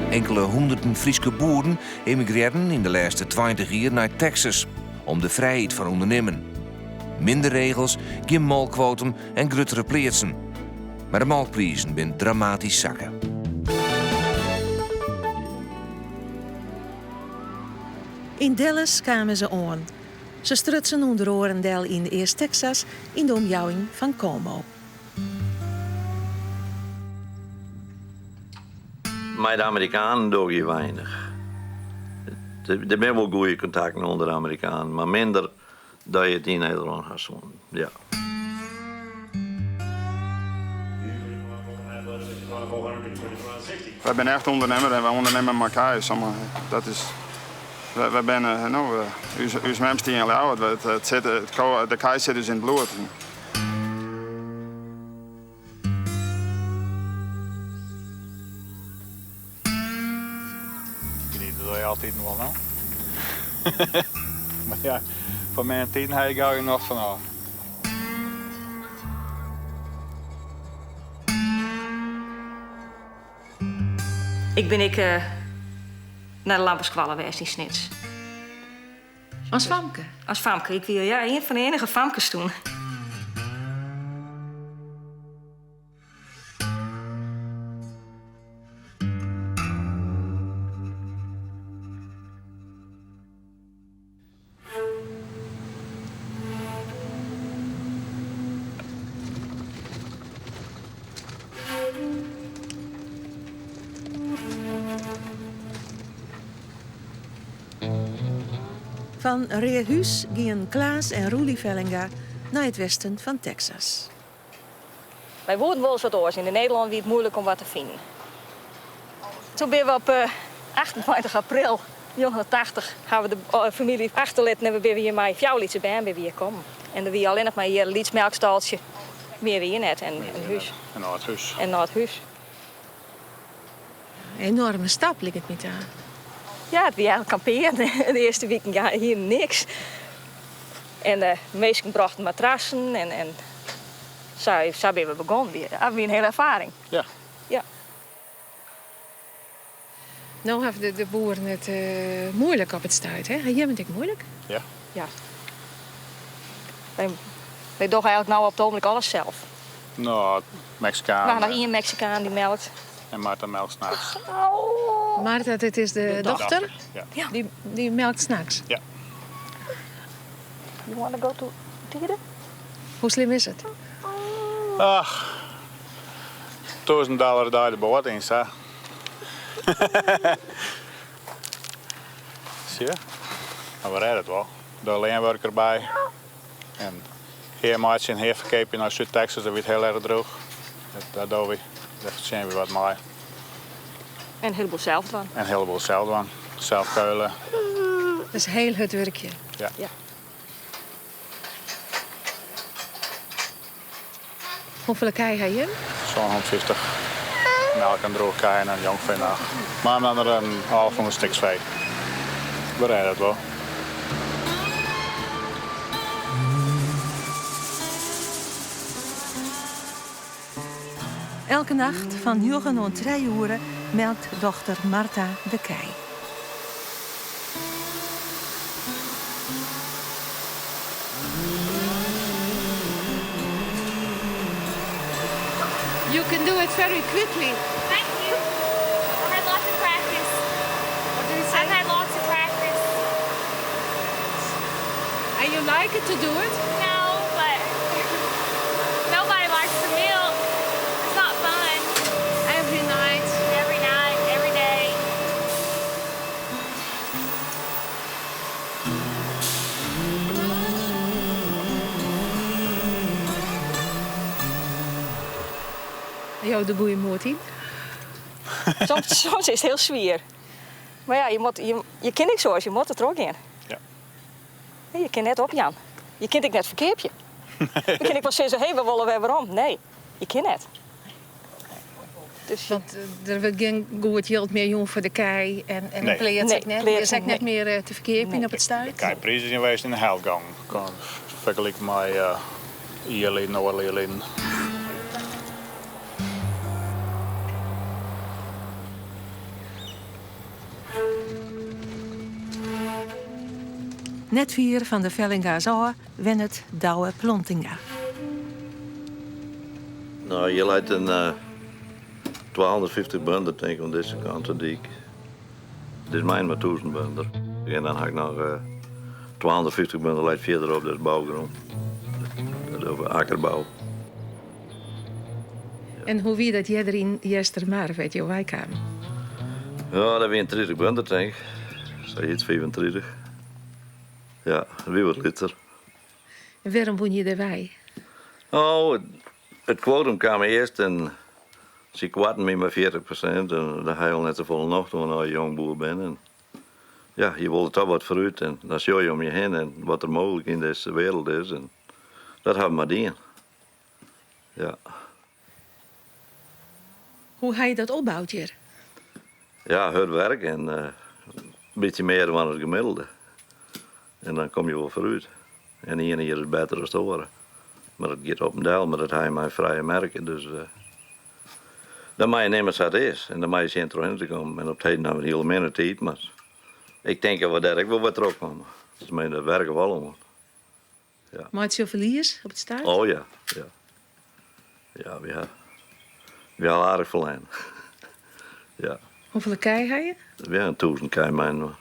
Inkelde hûnderten Fryske boeren emigrearren yn de lêste 20 jier nei Texas om de frijheid fan ûndernimmen. Minder regels, gjin molkkwotum en gruttere pleatsen. Mar de molkprizen binne dramatysk sakke. Yn Dallas kamen se oan. Se strutsen ûnder oaren del yn East-Teksas yn de omjouwing fan Como. Mei de Amerikanen doch je weinich. Der binne wol goede kontakten ûnder de Amerikanen, mar minder dan je it yn Nederlân ha soenen. Ja. Wy binne echt ûndernimmer en wy ûndernimme mei kij. Dat is, wy binne, no, ús mem stie yn Ljouwert. It sit, de kij sit ús yn it bloed. Geniet dat je altyd wol, no. Mar ja, fan myn tiden ha je gau noch fan ôf. Ik bin ek nei de lânbouskoalle west yn Snits. As famke? As famke. Ik wie ja, ien fan de iennige famkes toen. Fan Reahûs gienen Klaas en Roelie Vellinga nei it westen fan Teksas. Wy woenen wolris wat oars. Yn de Nederlân wie it moeilik om wat te finen. Toen binne we op 28 april 1980 hawwe we de famylje achterlitten en we binne hjir mei fjouwer lytse bern binne we hjir kommen. En der wie allinnich mar hjir in lyts melkstaltsje. Mear wie hjir net en in hús. In âld hús. En in âld hús. Enoarme stap liket my ta. Ja, it wie eigentlik kampearen. De earste wiken hienen niks. En de minsken brochten matrassen en, en sa, sa binne we begûn. Dat wie in hiele erfaring. Ja. Ja. No hawwe de, de boeren it uh, moeilik op it stuit, hè? Ha jimme it ek moeilik? Ja. Ja. Wy, wy dogge eigentlik no op it ogenblik alles sels. No, Meksikaan. We ha noch ien Meksikaan dy melkt. En Marta melkt nachts. Marta, dit is de, dochter? Ja. Dy, dy melkt nachts? Ja. You want to go to theater? Hoe slim is it? Ach, $1000 de dei de boat yn, sa. Sjoch, mar we rêde it wol. De leanwurker by. En hea meitsje en hea ferkeapje nei Súd-Teksas, dat wie it hiel erch drûch. Dat dogge wy. Dêr fertsjinje wy wat mei. En in heleboel sels dwaan. En in heleboel sels dwaan. Sels keule. Dat is hiel hurd wurkje. Ja. Ja. Hoefolle kij ha jim? 750 melk en drûchkij en jongfee noch. Mar dan der in 1100 stiks fee. We rêde it wol. Elke nacht fan njoggen oant trije oere melkt dochter Marta de kij. You can do it very quickly. Thank you. I've had lots of practice. What do you say? I've had lots of practice. And you like it to do it? No, but nobody likes to milk. It's not fun. Every night. Every night, every day. Jo de goede moed yn? Soms, soms is it hiel swier. Mar ja, je, moat, je, je kin niks oars, je moatte trochgean. Ja. Nee, je kin net opjaan. Je kin ek net ferkeapje. Je kin ek wol sizze, hé, we wolle wer werom. Nee, je kin net. Dus Want der wurdt gjin goed jild mear jûn foar de kij en, en Nee. de pleats Nee, ek net. pleats Die is ek net nee. mear eh, te ferkeapjen op it De stuit. kijpriis is yn wezen yn de helt gong. Fergelyk mei uh, jier lyn, oardel jier lyn. Net fier fan de Vellinga's ôf wennet Douwe Plantinga. No, hjir leit in 250 bunder tink ik oan dizze kant de dyk. Dit is myn mar 1000 bunder. En dan ha ik noch 250 bunder leit fierderop, dat is bougrûn. Dat is akkerbou. En hoe wie dat earder yn Eastermar, wêr't jo weikamen? Ja, dat wie in 30 bunder tink ik. Sayts 35. Ja, dat wie wat lytser. En wêrom woene je dêr wei? Oh, it kwotum kaam earst en sy koarten my mei 40% en dêr ha je al net safolle nocht oan as je jong boer binne. En ja, je wolle toch wat foarút en dan sjogge je om je hinne en wat der mooglik yn dizze wereld is en dat ha we mar dien. Ja. Hoe ha je dat opboud hjir? Ja, hurd werk en in bytsje mear dan it gemiddelde. En dan komme je wol foarút. En ien jier is better as it oare. Mar it giet op en del, mar dat ha je mei frije merken. Dus dan moatte je nimme sa't it is. En dan moatte je sjen trochhinne te kommen. En op 't heden ha we in hiele minne tiid, mar ik tink dat we dêr ek wol wer trochkomme. Dus dêr werke we al oan. Ja. Meitsje jo ferlies op it stuit? Oh ja, ja. Ja, wy ha, wy ha aardich ferlern. ja. Hoefolle kij ha je? Wy ha in 1000 kij mei.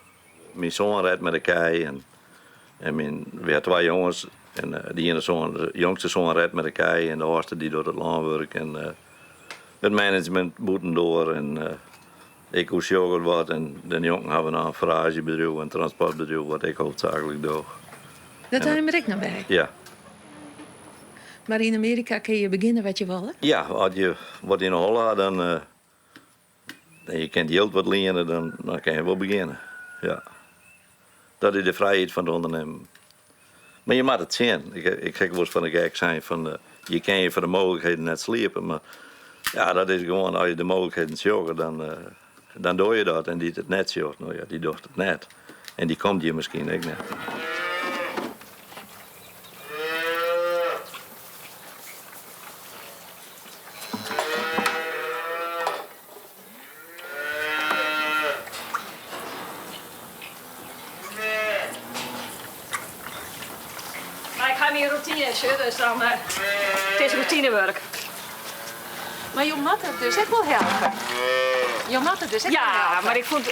Myn soan rêdt mei de kij en, en myn, wy ha twa jonges en eh, de iene soan, de jongste soan rêdt mei de kij en de âldste dy docht it lânwurk en eh, it management bûtendoar en eh, ik oersjoch it wat en dêrnjonken ha we noch in foeraazjebedriuw en transportbedriuw wat ik hoofdzaaklik doch. Dat ha je der ek noch by? Ja. Mar yn Amearika kinne je begjinne wat je wolle? Ja, as je wat yn 'e holle ha, dan eh, en je kinne jild wat liene, dan, dan kinne je wol begjinne. Ja. Dat is de frijheid fan it ûndernimmen. Mar je moatte it sjen. Ik, ik ha wolris fan de gek sein fan eh, je kinne je foar de mooglikheden net sliepe, mar ja, dat is gewoan as je de mooglikheden sjogge, dan, eh, dan dogge je dat. En dy't it net sjocht, no ja, dy docht it net. En dy komt hjir miskien ek net. Mar ik ha myn routine, sjoch, dus dan, eh, it is routinewurk. Mar jo moatte dus ek wol helpe. Jo moatte dus ek wol Ja, helpe. mar ik fûn,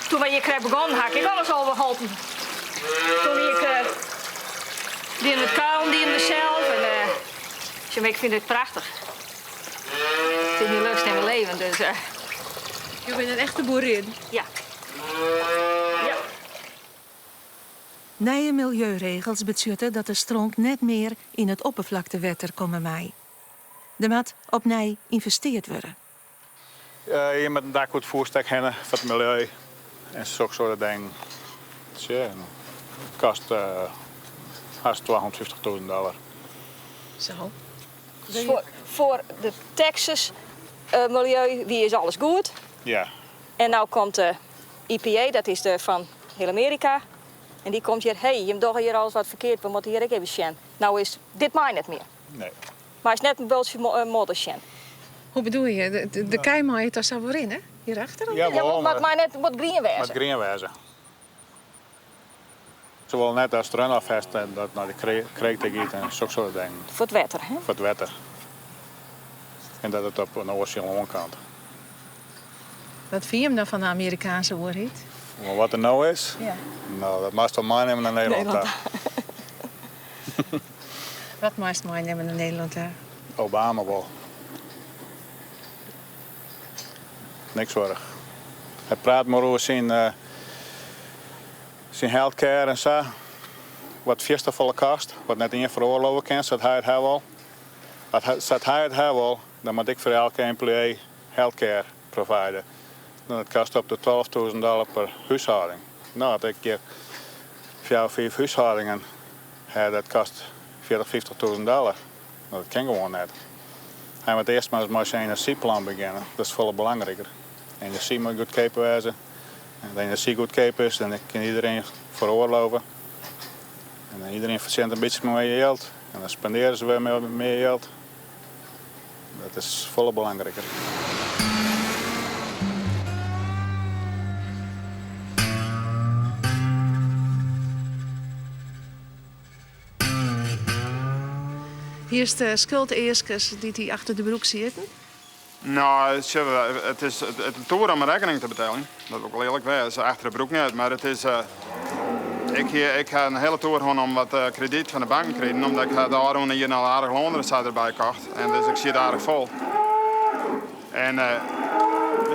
doe't wy hjir krekt begûnen, ha ik ek alles al wol holpen. Toen wie ik, eh, dienen we it kuilen, dienen we sels. En, eh, sjoch, ik fyn it prachtich. It is myn lust en myn leven, dus. Eh. Jo binne in echte boerin. Ja. Ja. Nije miljeuregels betsjutte dat de stront net mear yn it opperflaktewetter komme mei. Der moat opnij ynvesteard wurde. Je moat in dak oer it foerstek hinne foar it miljeu en soksoarte dingen. Tsja, it kostet hast 250.000 dollar. Zo. Foar de Texas miljeu wie is alles goed. Ja. En no komt de EPA, dat is de fan hiel Amearika, en dy komt hjir, hey, jim dogge hjir alles wat ferkeard, we moatte hjir ek even sjen. No is dit mei net mear. Nee. Meist net in bultsje modder sjen. Hoe bedoel je? De, de kij meie it sa wol rinne? Hierachter? Ja, Ja, moat mei net moat grien wêze. Moat grien wêze. Se wolle net datst runoff hast en dat nei de kreek ta giet en soksoarte dingen. Foar it wetter, hè? Foar it wetter. En dat it op in oar syn lânkant. Wat fine jim dan fan de Amerikaanske oerheid? Mar wat der no is? Ja. No, dat moatst wol meinimme nei Nederlân ta. Wat moatst meinimme nei Nederlân ta? Obama wol. Niks wurdich. Hy praat mar oer syn, uh, syn healthcare en sa. Wat fierste folle kost, wat net ien feroarlove kin, sa't hy it ha wol. Sa't hy it ha wol, dan moat ik foar elke employee healthcare provide. Dat kost op de 12.000 dollar per húshâlding. No, as ik hjir fjouwer, fiif húshâldingen ha, dat kost 40, 50.000 dollar. No, dat kin gewoan net. Hy moat earst mar ris mei syn enerzjyplan begjinne. Dat is folle belangriker. Enerzjy moat goedkeap wêze. En as enerzjy goedkeap is, dan kin iderien feroarlove. En dan iderien fertsjinnet in bytsje mear jild. En dan spendearje se wer mear jild. Dat is folle belangriker. Hiest skuldeaskers dy't dy achter de broek sieten? No, sjoch, it is it toer om in rekkening te beteljen. Dat wol ik wol earlik wêze. Achter de broek net, mar it is. Ik hie, ik ha in hiele toer hân om wat kredyt fan de banken krigen, omdat ik ha de ôfrûne jierren al aardich lân der sa derby kocht. En dus ik siet aardich fol. En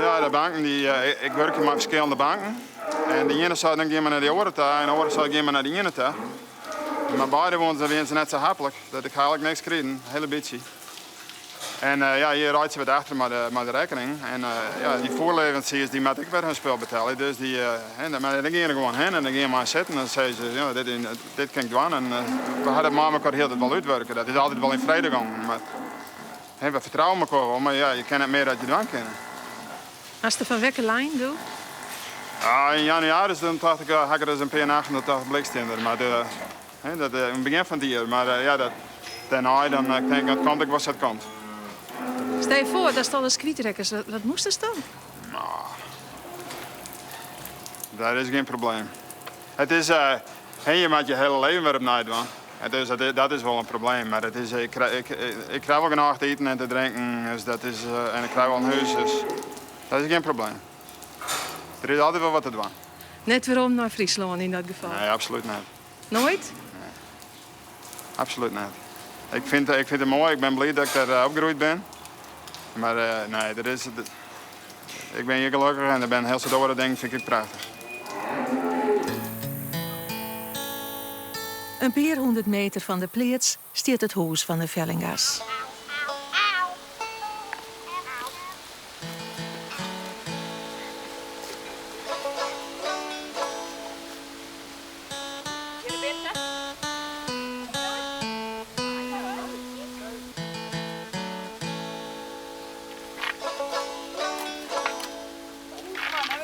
ja, de banken dy, ik wurkje mei ferskillende banken. En de iene sei dan gean mar nei de oare ta en de oare sei gean mar nei de iene ta. Mar beide wiene se net sa haplik, dat ik ha eigentlik niks krigen, in hiele bytsje. En ja, hjir reitsje wat achter mei de, mei de rekkening. En ja, dy foerleveransiers dy moatte ek wer hun spul betelje. Dus dy, mar dan geane gewoan hinne en dan geane mei sitten en dan sizze se, ja, dit, dit kin ik dwaan. En we ha dat mei mekoar hieltyd wol útwurke. Dat is altyd wol yn frede gongen. Mar we fertrouwe mekoar wol, mar ja, je kinne net mear dat je dwaan kinne. Hast derfan wekker lein doe? Ja, yn jannewaris dan tocht ik, ha ik ris in pear nachten dat tocht blikstinder. Mar de, dat yn it begjin fan it jier. Mar ja, dat, dêrnei dan tink ik, it komt ek wol sa't it komt. Stel je foar datst alles kwytrekkest, wat, wat moastest dan? No, dat is gjin probleem. It is, je moatte je hiele leven wer opnij dwaan. Dus dat, dat is wol in probleem. Mar it is, ik, ik, ik krij wol genôch te iten en te drinken. Dus dat is, en ik krij wol in hûs, dus dat is gjin probleem. Der is altyd wol wat te dwaan. Net werom nei Fryslân yn dat gefal? Nee, absolút net. Noait? Nee. Absolút net. Ik fyn, ik fyn it moai, ik bin bliid dat ik dêr opgroeid bin. Mar nee, der is, ik bin hjir gelokkich en der binne in hiel soad oare dingen fyn ik ek prachtich. In pear hûndert meter fan de pleats stiet it hûs fan de Vellinga's.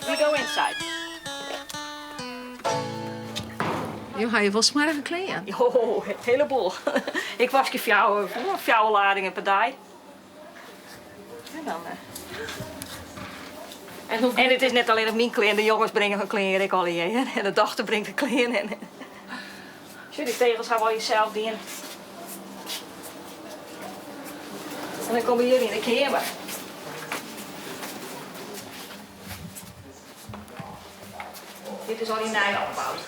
We go inside. Jo ha hjir wol smoarge klean. Oh, in heleboel. Ik waskje fjouwer, fjouwer ladingen per dei. En dan. Eh. En it is net allinnich myn klean, de jonges bringe hun klean ek allegear. En de dochter bringt de klean. En... Sjoch, dy tegels ha we allegear sels dien. En dan komme we hjir yn de keamer. Dit is al nij opboud.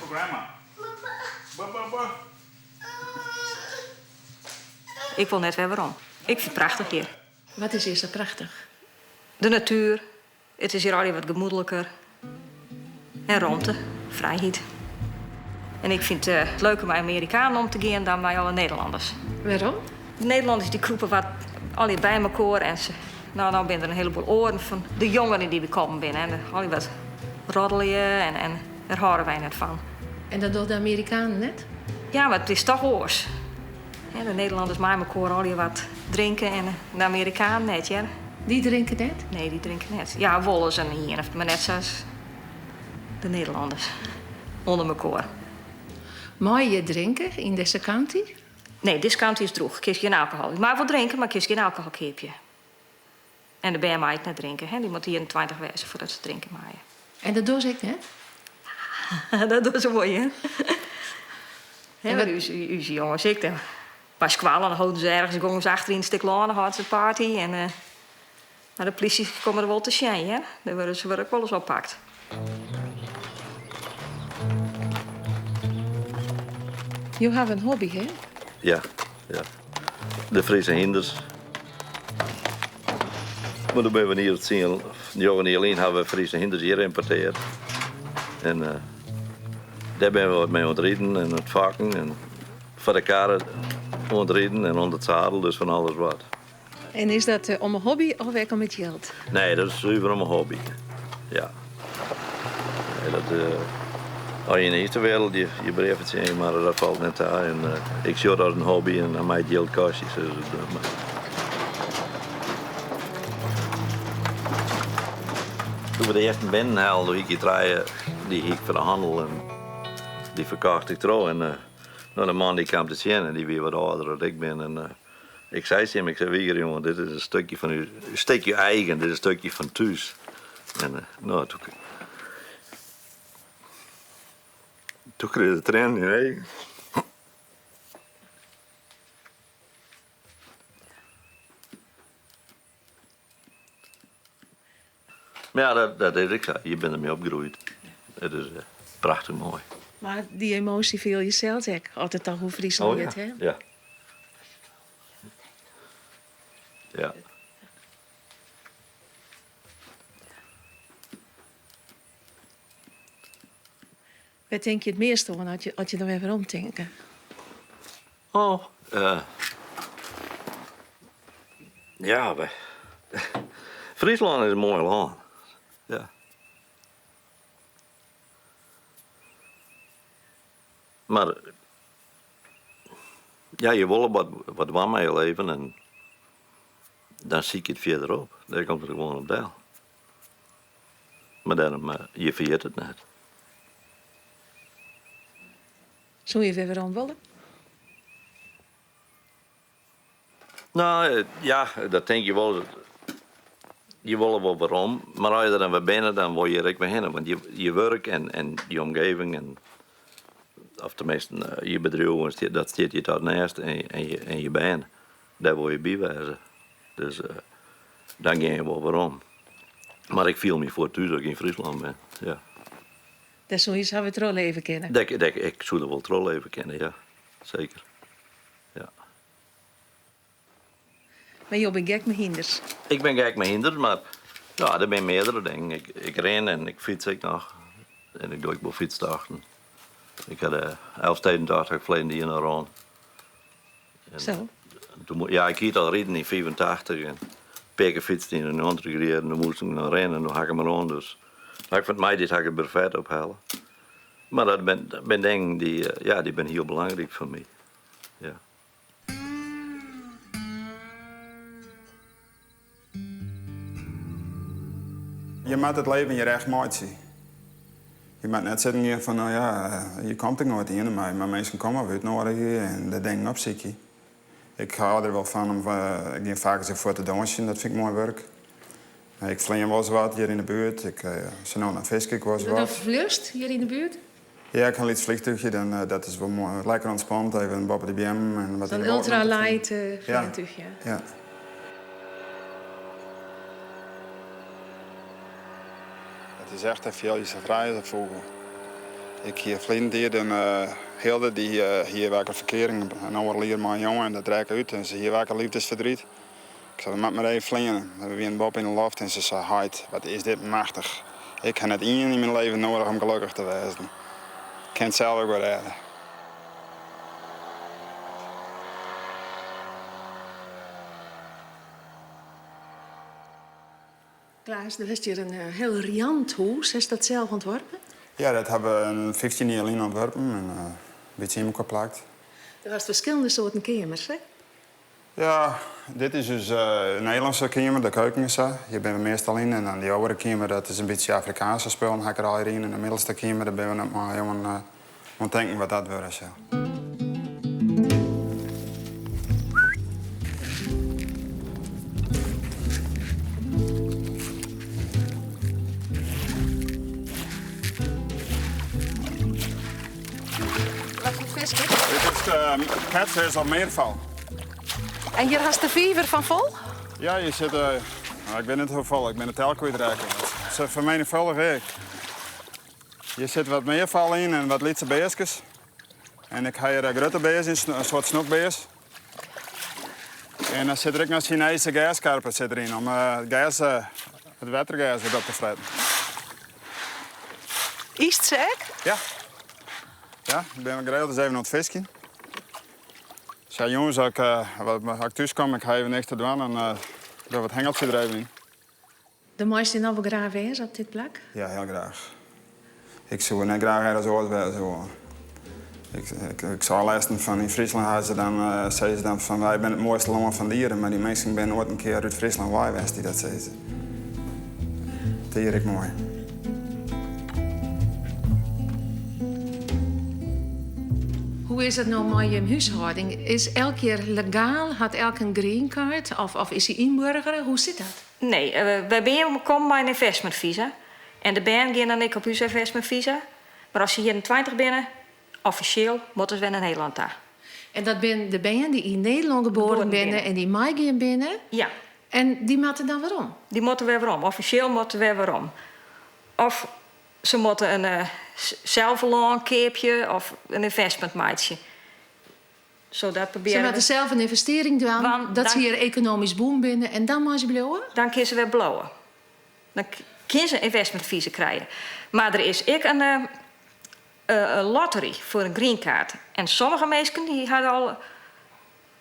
Ik wol net wer werom. Ik fyn it prachtich hjir. Wat is hjir sa prachtich? De natuer. It is hjir allegear wat gemoedliker. En romte, frijheid. En ik fyn it leuker mei Amerikanen om te gean dan mei alle Nederlanners. Wêrom? De Nederlanners dy krûpe wat allegear by mekoar en se, no, no binne der in heleboel oaren fan de jongeren dy't by kommen binne en allegear wat roddelje en, en dêr hâlde wy net fan. En dat dogge de Amerikanen net? Ja, mar it is toch oars. De Nederlanners mei mekoar allegear wat drinke en de Amerikanen net, hear. Dy drinke net? Nee, dy drinke net. Ja, wolris in ien, mar net sa as de Nederlanners ûnder mekoar. Mei je drinke yn dizze county? Nee, dizze county is drûch. Kinst gjin alkohol. Je meie wol drinke, mar kinst gjin alkohol keapje. En de bern meie ek net drinke. Hè? Dy moatte 21 wêze foardat se drinke meie. En dat dogge se ek net? Dat dogge se wol, ja. En wat ús, ús jonges ek. By skoalle dan holden se ergens gongen se achter yn in stik lân, dan hâlden se party. En, uh, mar de polysje komme der wol te sjen, hear. Dêr wurde se wurde ek wolris oppakt. Jo hawwe in hobby, hè? Ja, ja. De Friese hynders. Mar doe binne we in jier of tsien, njoggen jier lyn hawwe we Friese hynders hjir ymportearre. En uh, dêr binne we wat mei oan it riden en it fokken en foar de karre oan it riden en ûnder it sadel, dus fan alles wat. En is dat eh, om 'e hobby of ek om it jild? Nee, dat is suver om 'e hobby. Ja. Nee, dat, uh, as je yn de hynstewereld je, je brief fertsjinje, mar dat falt net ta. En, uh, ik sjoch dat as in hobby en dan mei it jild kostje. Dus, uh, Doe't we de earste binnen hellen, doe hie ik dy trije, dy hie ik foar de hannel en dy ferkocht ik troch. En uh, no, de man dy kaam te sjen en dy wie wat âlder as ik bin. En, uh, ik sei tsjin him, ik sei, Wieger jonge, dit is in stikje fan ús, in stikje eigen, dit is in stikje fan thús. En uh, no, doe, doe krige er triennen yn de eagen. Mar ja, dat, dat is ek sa. Je binne dermei opgroeid. It is eh, prachtich moai. Mar dy emoasje fiel je sels ek, as it dan oer Fryslân oh, ja. giet, hè? Ja. Ja. Wêr tinke je it meast oan as je, as je dan wer weromtinke? Oh, uh, ja, Fryslân is in moai lân. Ja. Mar ja, je wolle wat, wat dwaan mei je leven en dan sykje je it fierder op. Dêr komt it gewoan op del. Mar dêrom, eh, je ferjit it net. Soe je wer werom wolle? No, eh, ja, dat tink je wol. Je wolle wol werom, mar as je der dan wer binne, dan wol je der ek wer hinne. Want je, je wurk en, en je omgeving, en, of teminsten eh, je bedriuw, dat stiet je it neist en, en, je, en je bern, dêr wol je by wêze. Dus uh, dan gean je wol werom. Mar ik fiel my fuort thús as ik yn Fryslân bin. Ja. Dêr soe je sa wer trochleve kinne? Dêr, dêr, ik soe der wol trochleve kinne, ja. Seker. Ja. Mar jo binne gek mei hynders? Ik bin gek mei hynders, mar ja, der binne meardere dingen. Ik, ik rin en ik fyts ek noch. En ik doch ek wol fytstochten. Ik ha de Elfstedentocht ferleden jier noch rûn. Zo. Toen, ja, ik hie it al riden yn 85 en in pear kear fytst yn de njoggentiger jierren. Doe moast ik noch rinne en doe ha ik him rûn. Dus ik fan it maitiid ha ik it brevet ophelle. Mar dat binne dat binne dingen dy, eh, ja, dy binne hiel belangryk foar my. Ja. Je moatte it leven hjir echt meitsje. Je moatte net sitten gean fan, no ja, hjir komt ek noait ien mei, mar minsken komme wer útnoadigje en de dingen opsykje. Ik hâld der wol fan om, ik gean faak ris fuort te dânsjen, dat fyn ik moai wurk. Ik flean wolris wat hjir yn de buert, ik, sa no en dan fisk ik wolris wat. Do fleanst hjir yn de buert? Ja, ik ha in lyts fleantúchje, dan, dat is wol moai. Lekker ûntspant, even boppe de beammen en wat Sa'n ultralight fleantúchje? Ja, ja. It is echt, fiel je sa frij as in fûgel. Ik hie ferleden tiid in Hilde, dy hie wakker ferkearing in oardel jier mei in jonge en dat rekke út en se hie wakker leafdesverdriet. Ik sei, we moatte mar even fleane. We wienen boppe yn de loft en se sei, heit, wat is dit machtich. Ik ha net ien yn myn leven noadich om gelokkich te wêzen. Ik kin it sels ek wol rêde. Klaas, der is hjir in hiel riant hûs. Hast dat sels ûntworpen? Ja, dat ha we in 15 jier lyn ûntwurpen en in bytsje yn elkoar plakt. Do hast ferskillende soarten keamers, hè? Ja, dit is ús Nederlânske keamer, de keuken en sa. Hjir binne we meastal yn. En dan dy oare keamer, dat is in bytsje Afrikaanske spullen, ha ik der allegear yn. En de middelste keamer, dêr binne we noch mei oan it tinken wat dat wurde sil. Wat foar fisk is dit? Dit is de catfish of mearval. En hjir hast de fiver fan fol? Ja, hjir sit, uh, ik wit net hoefolle, ik bin de tel kwytrekke. Se fermenigfuldige ek. Hjir sit wat mearfal yn en wat lytse bearskes. En ik ha hjir in grutte bears yn, in soart snoekbears. En dan sit der ek noch Sinese gerskarper sit deryn om eh, it gers, eh, it wettergers wat op te fretten. Ytst se ek? Ja. Ja, ik bin geregeld ris even oan it fiskjen. Sa jûns as ik, uh, as ik thús kom, ik ha even niks te dwaan, dan uh, doch wat hengeltsje der even yn. Do meist hjir noch wol graach wêze op dit plak? Ja, hiel graach. Ik soe net graach ergens oars wêze wolle. Ik, ik, ik sei lêsten fan yn Fryslân ha se dan, uh, sizze se dan fan wy binne it moaiste lân fan de ierde, mar dy minsken binne noait in kear út Fryslân wei west dy't dat sizze. It is hjir ek moai. Hoe is it no mei jim húshâlding? Is elk hjir legaal? Hat elk in green card? Of, of is hy ynboargere? Hoe sit dat? Nee, wy binne kommen mei in investment visa. En de bern gean dan ek op ús investment visa. Mar as se 21 binne, offisjeel moatte se wer nei Nederlân ta. En dat binne de bern dy't yn Nederlân geboren binne en dy't meigean binne? Ja. En dy moatte dan werom? Dy moatte wer werom. Offisjeel moatte wer werom. Of se moatte in sels lân keapje of in investment meitsje. So dat Se probearje moatte we. sels in ynvestearring dwaan, Dwaan, dat se dan- hjir ekonomysk bûn binne en dan meie se bliuwe? Dan kinne se wer bliuwe. Dan kinne se in investment visa krije. Mar der is ek in lottery foar in green card. En sommige minsken dy hawwe al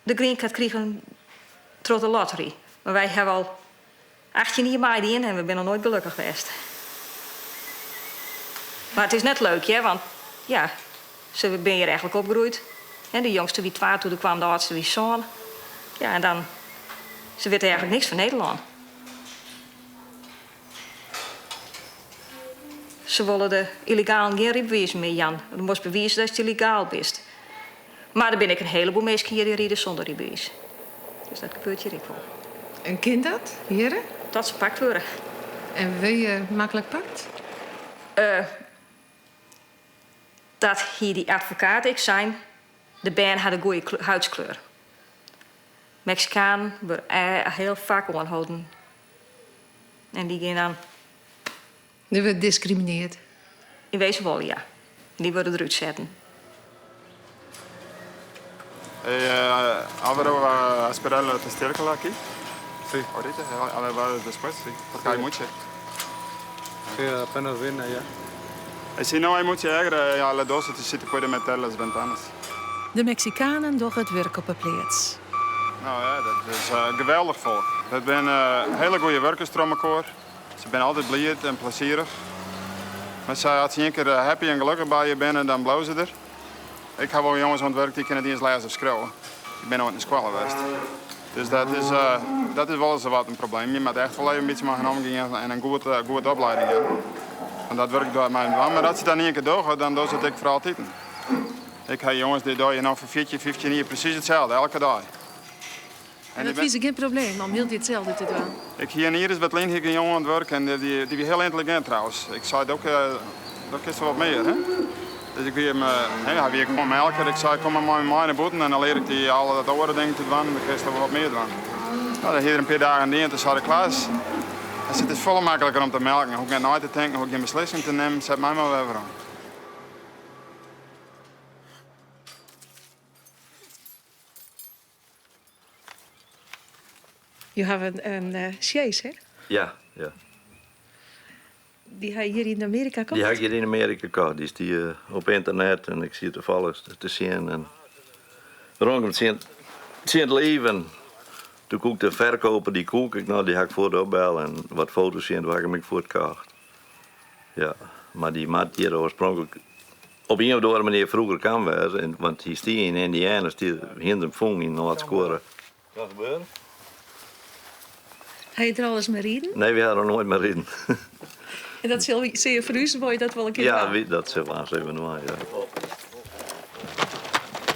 de green card krigen troch de lottery. Mar wy hawwe al 18 jier meidien en we binne noch noait gelokkich west. Mar it is net leuk hear, want ja, se binne hjir eigentlik opgroeid. En de jongste wie twa doe't er kwam, de âldste wie sân. Ja, en dan, se witte eigentlik niks fan Nederlân. Se wolle de yllegalen gjin rydbewizen mear jaan. Do moatst bewize datst yllegaal bist. Mar der binne ek in heleboel minsken hjir dy't ride sûnder rydbewiis. Dus dat gebeurt hjir ek wol. En kin dat, hjirre? Dat se pakt wurde. En wurde je maklik pakt? Uh, dat hie dy advokaat ek sein. De bern ha de goede huidskleur. Meksikanen wurde hiel faak oanholden. En dy gean dan. Der wurdt diskrimineard. Yn wezen wol, ja. Dy wurde derút setten. Eh, Álvaro va a esperar la testiércoles aquí. Sí. Ahorita, a ver, va después, sí, porque hay mucha. Sí, apenas vine allá. Y si no hay mucha aire, a las 12 sí te puede meter las ventanas. De Meksikanen dogge it wurk op 'e pleats. No ja, dat is geweldich folk. Dat binne hiele goede wurkers troch mekoar. Se binne altyd bliid en plezierich. Mar se, as se ien kear happy en gelokkich by je binne, dan bliuwe se der. Ik ha wol jonges oan it wurk dy kinne net iens lêze of skriuwe. Dy binne noait yn skoalle west. Dus dat is, dat is wolris wat in probleem. Je moatte echt wol even in bytsje mei har omgean en in goed, goed oplieding jaan. Want dat wurk docht mei dwaan. Mar as se dat ien kear dogge, dan dogge se it ek foar altiten. Ik ha jonges dy dogge no foar 14, 15 jier presys itselde, elke dei. En dat fine se gjin probleem om hieltyd itselde te dwaan? Ik hie in jier as wat lyn hie ik in jonge oan it wurk en dy wie hiel yntelligint trouwens. Ik sei, do kinst wol wat mear, hè? Dus ik wie him, hy wie gewoan melker. Ik sei, kom mar mei my mei nei bûten en dan lear ik dy al dat oare dingen te dwaan, dan kinst wol wat mear dwaan. No, dat hie er in pear dagen dien, toen sei er, Klaas, it is folle makliker om te melken. Hoech ik net nei te tinken, hoech ik gjin beslissing te nimmen, set my mar wer werom. Jo hawwe in sjees, hè? Ja, ja. Dy ha je hjir yn Amearika kocht? Dy ha ik hjir yn Amearika kocht. Dy stie op ynternet en ik siet tafallich te sjen en rûn him tsjin it liif en doe koe ik de ferkeaper, dy koe ik noch, dy ha ik fuort opbelle en wat foto's sjen, doe ha ik him ek fuort kocht. Ja, mar dy moat hjir oarspronklik op ien of oare manier froeger kaam wêze, want hy stie yn Indiana, stie, hiene se him fûn yn in âld skuorre. Wat gebeurde? Ha je der alris mei riden? Nee, wy ha der noait mei riden. En dat sil je foar ús wol je dat wol in kear Ja, dwaan? dat sil aanst even dwaan, ja.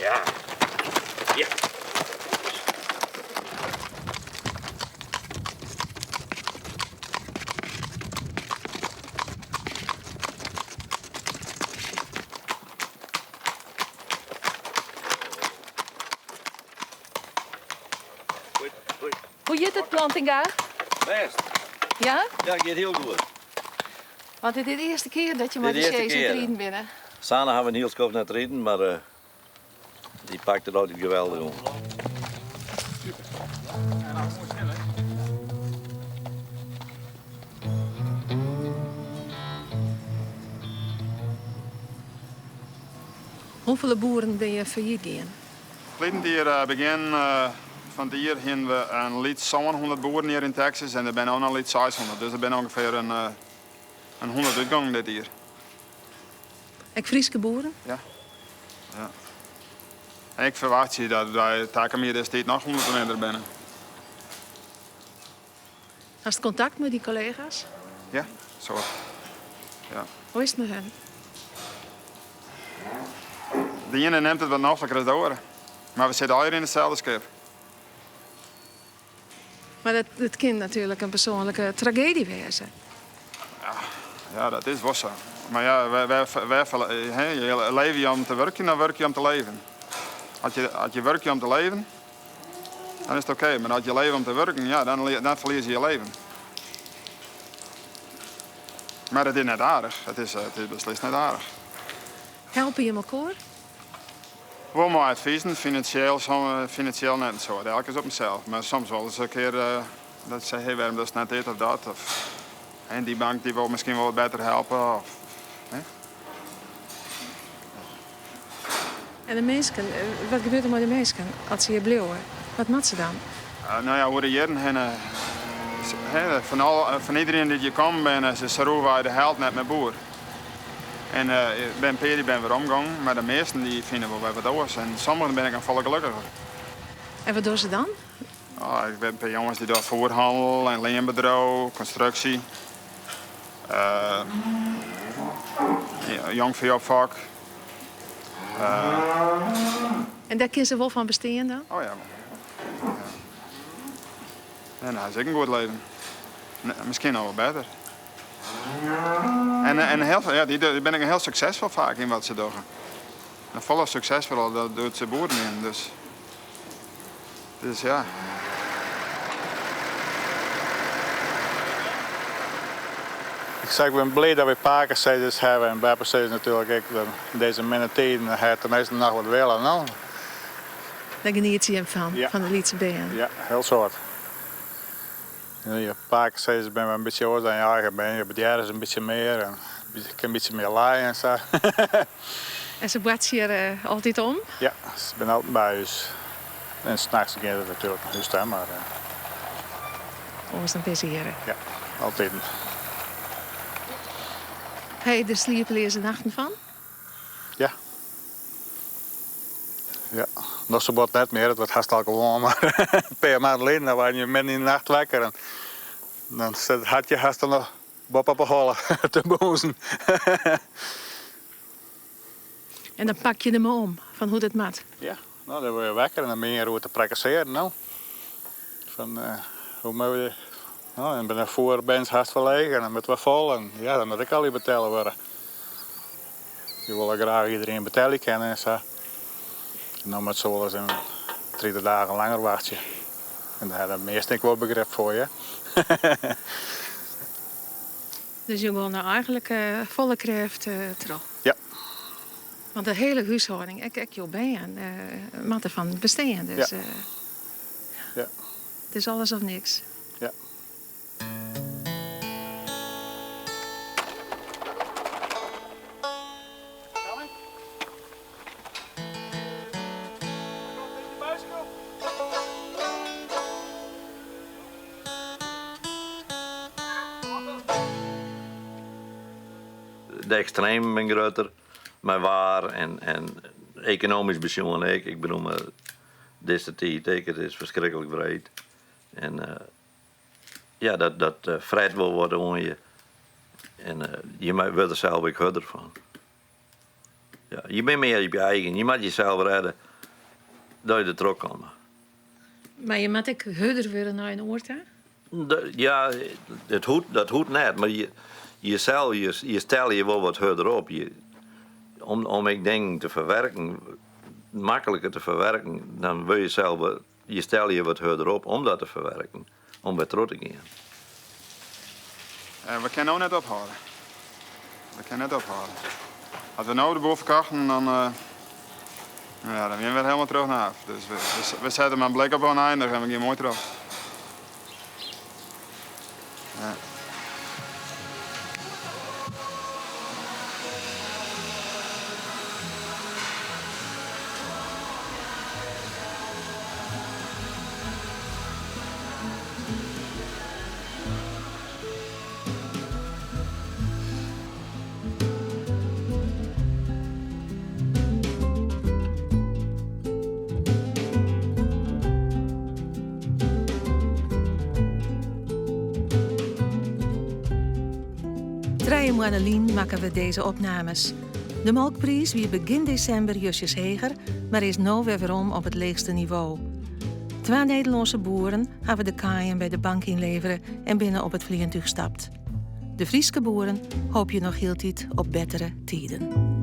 Ja. Ja. Hoe giet it Plantinga? Bêst. Ja? Ja, giet hiel goed. Want dit is de earste kear dat je mei de sjees oan it riden binne. Sanne ha we in hiel skoft net riden, mar eh, dy pakt it altyd geweldich oan. Hoefolle boeren binne fallyt gien? Ferleden jier, begjin fan it jier, hiene we in lyts 700 boeren hjir yn Texas en der binne no in lyts 600. Dus der binne ûngefear in 100 útgongen dit jier. Ek Fryske boeren? Ja. ja. En ik ferwachtsje dat wy takom jier dizze tiid noch 100 minder binne. Hast kontakt mei dy kollega's? Ja, soad. Ja. Hoe is it mei hun? De iene nimt it wat nofliker as de oare. Mar we sitte allegear yn itselde skip. Mar dat, dat kin natuerlik in persoanlike tragedy wêze. Ja, ja, dat is wol sa. Mar ja, wêr, wêr, wêr, leve je om te wurkjen of wurkje je om te leven? As je, as je wurkje om te leven. Dan is it oké, mar as je leve om te wurken, ja, dan, dan ferlieze je je leven. Mar it is net aardich. It is, it is beslist net aardich. Helpe jim elkoar? Wol mei advizen, finansjeel, finansjeel net in soad. Elk is op himsels. Mar soms wol ris in kear eh, dat se sizze, hey, wêrom dochst net dit of dat? Of, en dy bank dy wol miskien wol wat better helpe. Of, hè? En de minsken, eh, wat gebeurt der mei de minsken as se hjir bliuwe? Wat moatte se dan? Uh, no ja, oer de jierren hinne, fan, al, fan iderien dy't hjir kommen binne, is rûchwei de helte net mear boer. En uh, bin in pear dy binne weromgongen, mar de measten dy fine wol wer wat oars. En sommigen binne ek noch folle gelokkiger. En wat dogge se dan? Oh, ik wit in pear jonges dy dogge foerhannel en leanbedriuw, konstruksje. Uh, jongfeeopfok. Uh, en dêr kinne se wol fan bestean dan? Oh ja. ja. En dan is ek in goed leven. Miskien noch wol better. En, en hiel, ja, dy, dy binne ek hiel suksesfol faak yn wat se dogge. En folle suksesfoller dan doe't se boeren wienen. Dus, dus ja. Ik zeg, ik ben blij dat we pakesizzers hebben en beppesizzers natuurlijk ek. In dizze minne tiden hat tenminste noch wat wille, no? Dêr genietsje jim fan, ja. fan de lytse bern? Ja, hiel soad. Je pakesizzers binne in bytsje oars dan je eigen bern. Je bedjerre se in bytsje mear en kin in bytsje mear lije en sa. En se boartsje hjir eh, altyd om? Ja, se binne altyd by ús. En nachts gean se natuerlik nei hûs ta, mar... Eh, Oars dan binne se hjir. Ja, altyd. Ha je der sliepeleaze nachten fan? Ja. Ja, noch sa bot net mear, it wurdt hast al gewoan, mar in pear maand lyn dan waarden je midden yn de nacht wekker en dan sit it hartje hast der noch boppe op 'e holle te bûnzen. En dan pak je der mar om fan hoe't it moat. Ja, no dan wurde je wekker en dan bin je oer te prakkesearjen no. Fan uh, hoe moatte we no, en binne foerbins hast leech en dan moat wer fol en ja, dan moat ek al betelle wurde. Je wolle graach iderien betelje kinne en sa. En dan moat se wolris in 30 dagen langer wachtsje. En dêr ha de measten ek wol begrip foar, ja. Dus je gean no eigenlik uh, folle krêft uh, troch? Ja. Want de hiele húshâlding, ek, ek jo bern, uh, moat derfan bestean. Dus, ja. ja. It is alles of niks. Ja. De ekstremen binne grutter, mei waar en, en ekonomysk besjoen ek. Ik bedoel, dizze tiid ek, it is ferskriklik wreed. En uh, ja, dat, dat uh, fret wol wat oan je. En uh, je wurdt der sels ek hurder fan. Ja, je bent mear op je eigen. Je moat jesels rêde dat je der troch komme. Mar je moat ek hurder wurde nei in oar ta? Ja, it hoecht, dat hoecht net. Mar je, jesels, je, je stelle je wol wat hurder op. Je, om, om ek dingen te ferwurkjen, makliker te ferwurkjen, dan wurd je sels, je stelle je wat hurder op om dat te ferwurkjen, om wer troch te gean. Uh, we kinne no net ophâlde. We kinne net ophâlde. As we no de boel ferkochten, dan, uh, ja, dan wiene we wer hielendal terug nei ôf. Dus we, we, we sette mar in blik op ûneinich en we gean moai troch. Ja. Trije moanne lyn makken we dizze opnames. De molkpriis wie begjin desimber justjes heger, mar is no wer werom op it leechste nivo. Twa Nederlânske boeren hawwe de kaaien by de bank ynlevere en binne op it fleantúch stapt. De Fryske boeren hoopje noch hieltyd op bettere tiden.